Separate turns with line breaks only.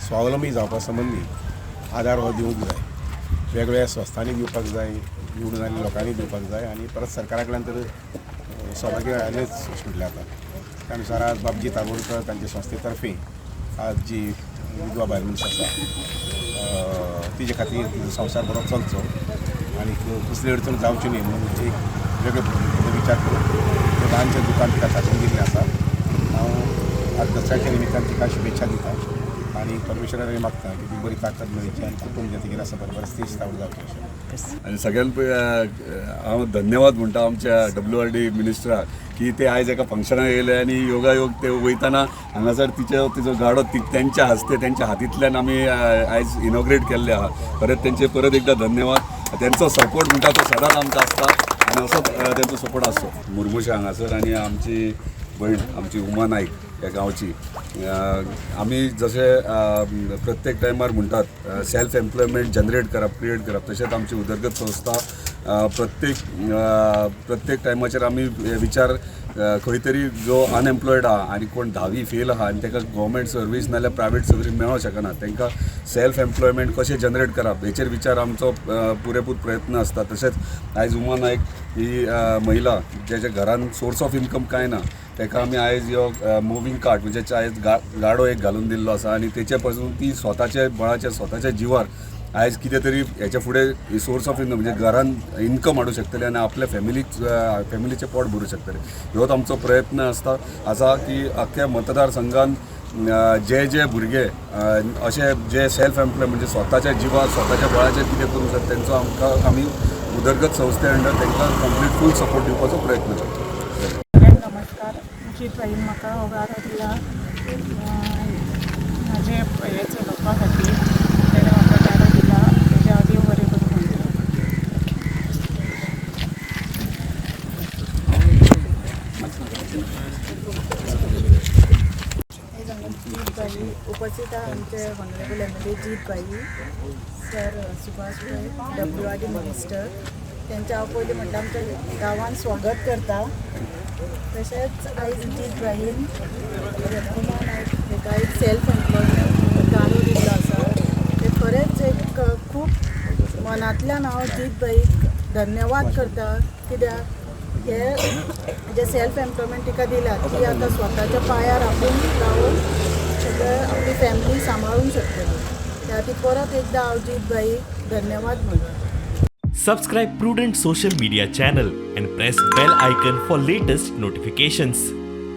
स्वावलंबी जावपा संबंदी आदार हो दिवंक जाय. वेगवेगळ्या संस्थांनी दिवपाक जाय, निवडून आयिल्ल्या लोकांनी दिवपाक जाय आनी परत सरकारा कडल्यान तर सौभाग्य आयलेंच अशें म्हटलें जाता. त्या नुसार आज बाबजी तारवडकर तांचे संस्थे तर्फे आज जी विधवा बायल मनीस आसा, तिजे खातीर तिजो संवसार बरो चलचो आनी कसली अडचण जावची न्ही म्हणून एक वेगळे पद्दतीचो विचार करून तें ल्हानशें दुकान तिका थापोवन दिल्लें आसा. हांव आज दसऱ्याच्या निमित्तान तिका शुभेच्छा दिता आनी परमेश्वरा कडेन मागता की ती बरी ताकद मेळची आनी कुटूंब जें तिगेलें आसा बरें स्थिर स्थावर जावचें अशें.
आनी सगळ्यान पयलीं हांव धन्यवाद म्हणटा आमच्या डब्ल्यू आर डी मिनिस्टराक की ते आयज एका फंक्शनाक येयले आनी योगायोग ते वयतना हांगासर तिचे तिचो गाडो ती तेंच्या हस्ते तेंच्या हातींतल्यान आमी आयज इनॉग्रेट केल्ले आहा. परत तेंचे परत एकदा धन्यवाद. तेंचो सपोर्ट म्हणटा तो सदांच आमकां आसता आनी असोच तेंचो सपोर्ट आसचो. मुर्मुशा हांगासर आनी आमची भयण, आमची उमा नायक ह्या गांवची. आमी जशे प्रत्येक टायमार म्हणटात, सेल्फ एम्प्लॉयमेंट जनरेट करप, क्रिएट करप, तशेंच आमची उदरगत संस्था प्रत्येक प्रत्येक टायमाचेर आमी हे विचार, खंय तरी जो अनएम्प्लॉयड आहा आनी कोण धावी फेल आहा आनी ताका गव्हर्मेंट सर्वीस नाल्यार प्रायवेट सर्वीस मेळोंक शकना, तांकां सेल्फ एम्प्लॉयमेंट कशें जनरेट करप हेचेर विचार आमचो पुरेपूर प्रयत्न आसता. तशेंच आयज उमा नायक ही महिला, जेच्या घरान सोर्स ऑफ इन्कम कांय ना, ताका आमी आयज ह्यो मुवींग कार्ट म्हणजे आयज गाडो एक घालून दिल्लो आसा आनी तेचे पासून ती स्वताच्या बळाचेर, स्वताच्या जिवार आयज कितें तरी हेच्या फुडें सोर्स ऑफ इन्कम म्हणजे घरान इन्कम हाडूं शकतले आनी आपल्या फॅमिलीचें पोट भरूं शकतले. ह्योच आमचो प्रयत्न आसता आसा की अख्ख्या मतदारसंघान जे जे भुरगे अशे जे सेल्फ एम्प्लॉय म्हणजे स्वताच्या जिवार, स्वताच्या बळाचेर कितें करूंक शकता, तेंचो आमकां आमी उदरगत संस्थे अंडर तांकां कंप्लीट फूल सपोर्ट दिवपाचो प्रयत्न करता.
सगळ्यांक नमस्कार. जीत भाईन म्हाका हो गाडो दिला म्हाजें हें चलोवपा खातीर. तेणें म्हाका गाडो दिला, तेजें हांव देव बरें करूं म्हणटा.
जीत भाई उपस्थित आहा आमचे ऑनरेबल एमएलए जीत भाई सर, सुभाष भाई, डब्ल्यू आर डी मिनिस्टर, तेंचे हांव पयलीं म्हणटा आमच्या गांवान स्वागत करता. तशेंच आयज जीत भाईन उमा नायक हेका एक सेल्फ एम्प्लॉयमेंट गाडो दिल्लो आसा. ते खरेंच एक खूब मनांतल्यान हांव जीत भाईक धन्यवाद करता, कित्याक हे जे सेल्फ एम्प्लॉयमेंट तिका दिला, ती आतां स्वताच्या पांयार आपूण रावन सगळें आपली फॅमिली सांबाळूंक शकतली. त्या खातीर परत एकदां हांव जीत भाईक धन्यवाद म्हणटा.
Subscribe Prudent Social Media channel and press bell icon for latest notifications.